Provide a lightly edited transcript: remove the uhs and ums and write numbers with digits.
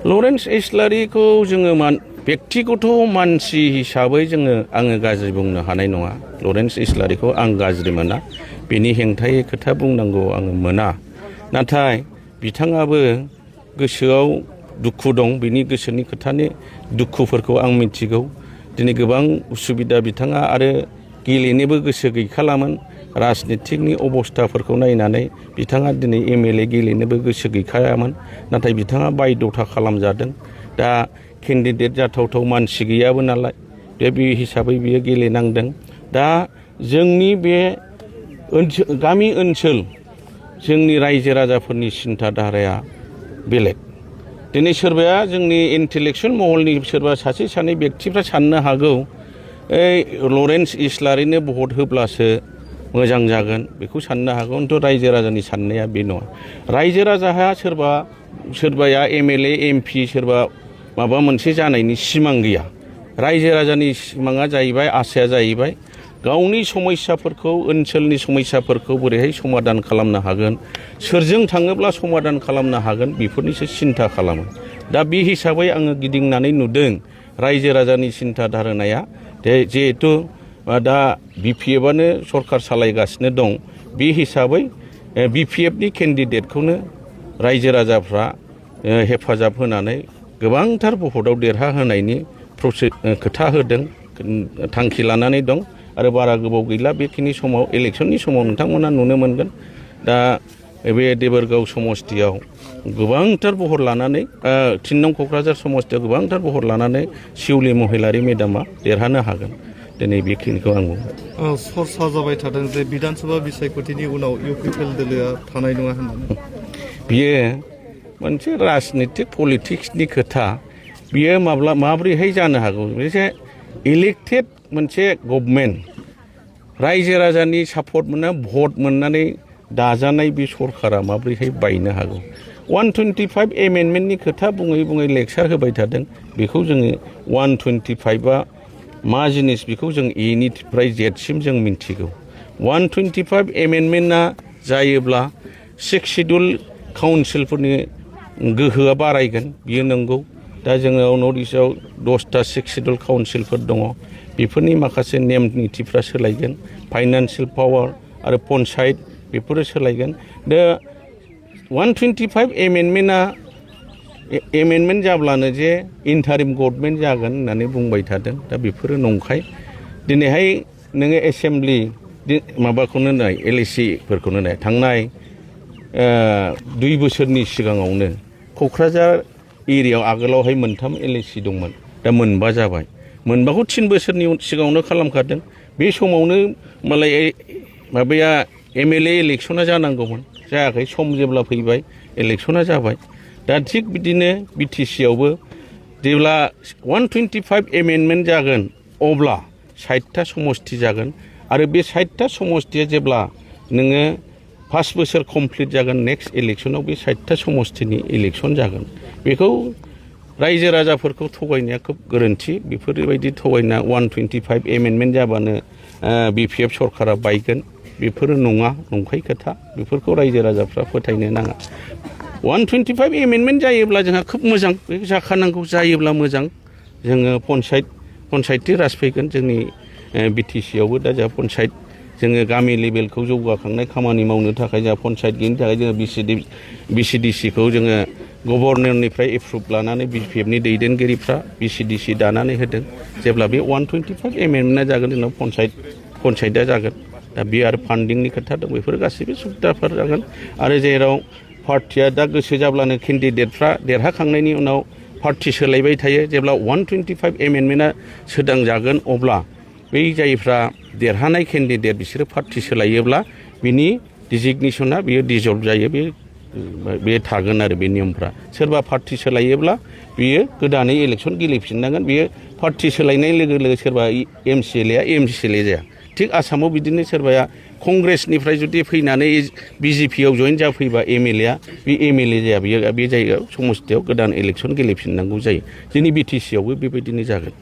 Lawrence इस्लारिखौ जोङो बेक्तिगत मानसि हिसाबै आङो गाज्रि बुंनो हानाय नङा। लरेन्स इस्लारिखौ आं गाज्रि मोना, बेनि हेंथायै खोथा बुंनांगौ आङो मोना। नाथाय बिथाङाबो गोसोआव दुखु दं, बिनि गोसोनि खोथानि दुखुफोरखौ आं मिथिगौ। दिनै गोबां उसुबिदा बिथाङा आरो गेलेनोबो गोसो गैखालामोन। राजनितिकनि अबस्थाफोरखौ नायनानै बिथाङा दिनै MLA गेलेनोबो गोसो गैखायामोन। नाथाय बिथाङा बायद'था खालामजादों। दा केन्डिडेट जाथावथाव मानसि गैयाबो नालाय, बे हिसाबै बियो गेलेनांदों। दा जोंनि बे गामि ओनसोल जोंनि रायजो राजाफोरनि सिन्था धाराया बेलेग। दिनै सोरबाया जोंनि इन्टेलेक्सुवेल महलनि सोरबा सासे सानै बेक्तिफ्रा साननो हागौ लरेन्स इस्लारिनो भट होब्लासो मोजां जागोन, बेखौ साननो हागौ। खिन्थु रायजो राजानि साननाया बे नङा। रायजो राजाहा सोरबाया MLA MP सोरबा माबा मोनसे जानायनि सिमां गैया। रायजो राजानि सिमाङा जाहैबाय, आसाया जाहैबाय गावनि समस्याफोरखौ, ओनसोलनि समस्याफोरखौ बोरैहाय समाधान खालामनो हागोन, सोरजों थाङोब्ला समाधान खालामनो हागोन, बेफोरनिसो सिन्था खालामो। दा बे हिसाबै आङो गिदिंनानै नुदों रायजो राजानि सिन्था धारणाया जिहेथु दा BPFआनो सरकार सालायगासिनो दं। बे हिसाबै BPFनि केन्डिडेटखौनो रायजो राजाफ्रा हेफाजाब होनानै गोबांथार भटआव देरहाहोनायनि खोथा होदों, थांखि लानानै दं। आरो बारा गोबाव गैला, बेखिनि समाव इलेक्सननि समाव नोंथांमोना नुनो मोनगोन। दा बे देबोरगाव समस्तियाव गोबांथार भट लानानै 3 नं क'क्राझार समस्तियाव गोबांथार भट लानानै शिउलि महिलारि मेडामा देरहानो हागोन। दिनै बेखिनिखौ आं बुंबाय। सरसा जाबाय थादों जे बिधानसभा बिसायख'थिनि उनाव UPPL दोलोआ थानाय नङा होननानै। बियो मोनसे राजनितिक पलिटिक्सनि खोथा। बियो माब्रैहाय जानो हागौ? मोनसे इलेक्टेड मोनसे गभर्नमेन्ट, रायजो राजानि सापर्ट मोनना भट मोननानै दाजानाय बे सरकारा माब्रैहाय बायनो हागौ? 125 एमेन्डमेन्टनि खोथा बुङै बुङै लेक्सार होबाय थादों। बेखौ जोङो 125आ मा जिनिस बेखौ जों Aनिफ्राय Zसिम जों मिन्थिगौ। 125 एमेन्डमेन्टआ जायोब्ला 6 शिड्युल काउन्सिलफोरनि गोहोआ बारायगोन, बियो नंगौ। दा जोङो नर्थ इस्टआव 10टा 6 शिड्युल काउन्सिलफोर दङ। बेफोरनि माखासे नेम निथिफ्रा सोलायगोन। फाइनान्सियेल पावार आरो पन्सायत बेफोरो सोलायगोन। दा 125 एमेन्डमेन्ट जाब्लानो जे इन्टारिम गभर्नमेन्ट जागोन होननानै बुंबाय थादों। दा बेफोरो नंखाय। दिनैहाय नोङो एसेमब्लि माबाखौनो नाय, LACफोरखौनो नाय। थांनाय 2 बोसोरनि सिगाङावनो क'क्राझार एरियायाव आगोलावहाय 3 LAC दंमोन, दा 4 जाबाय। 4खौ 3 बोसोरनि सिगाङावनो खालामखादों। बे समावनो मालाय माबाया MLA इलेक्सना जानांगौमोन, जायाखै। सम जेब्ला फैबाय इलेक्सना जाबाय। दा थिग बिदिनो BTCआवबो जेब्ला 125 एमेन्डमेन्ट जागोन अब्ला 60टा समस्ति जागोन। आरो बे 60टा समस्तिया जेब्ला नोङो 5 बोसोर कमप्लिट जागोन, नेक्स्ट इलेक्सनाव बे 60टा समस्तिनि इलेक्सन जागोन। बेखौ रायजो राजाफोरखौ थगायनाया खोब गोरोन्थि। बेफोरबायदि थगायना 125 एमेन्डमेन्ट जाबानो BPF सरकारा बायगोन, बेफोरो नङा, नंखाय खोथा। बेफोरखौ रायजो राजाफ्रा फोथायनो नाङा। 125 एमेन्डमेन्ट जायोब्ला जोंहा खोब मोजां, बे जाखानांगौ। जायोब्ला मोजां। जोङो पन्सायतनि राज फैगोन जोंनि BTCआवबो। दा जोंहा पन्सायत, जोङो गामि लेभेलखौ जौगाखांनाय खामानि मावनो थाखाय जोंहा पन्सायत गैयिनि थाखाय जोङो BCDCखौ जोङो गभर्नरनिफ्राय एप्रुभ लानानै BPFनि दैदेनगिरिफ्रा BCDC दानानै होदों। जेब्ला बे 125 एमेन्डमेन्टआ जागोन, जोंनाव पन्सायतआ जागोन। दा बे आरो फान्डिंनि खोथा दं। बेफोर गासैबो सुबिदाफोर जागोन। आरो जेराव पार्टिया दा गोसो जाब्लानो केन्डिडेटफ्रा देरहाखांनायनि उनाव पार्टि सोलायबाय थायो। जेब्ला 125 एमेन्डमेन्टआ सोदांजागोन अब्ला बै जायफ्रा देरहानाय केन्डिडेट बिसोरो पार्टि सोलायोब्ला बिनि डिजिगनेसना बियो डिजल्भ जायो। बे थागोन आरो बे नियमफ्रा। सोरबा पार्टि सोलायोब्ला बियो गोदानै इलेक्सन गेलेफिननांगोन। बियो पार्टि सोलायनाय लोगो लोगो सोरबा MCLA जाया। थिग आसामाव बिदिनो सोरबाया कंग्रेसनिफ्राय जुदि फैनानै BJPआव जइन जाफैबा MLA बे MLA जाया। बे जायगायाव समस्तियाव गोदान इलेक्सन गेलेफिननांगौ जायो। जोंनि BTCआवबो बेबायदिनो जागोन।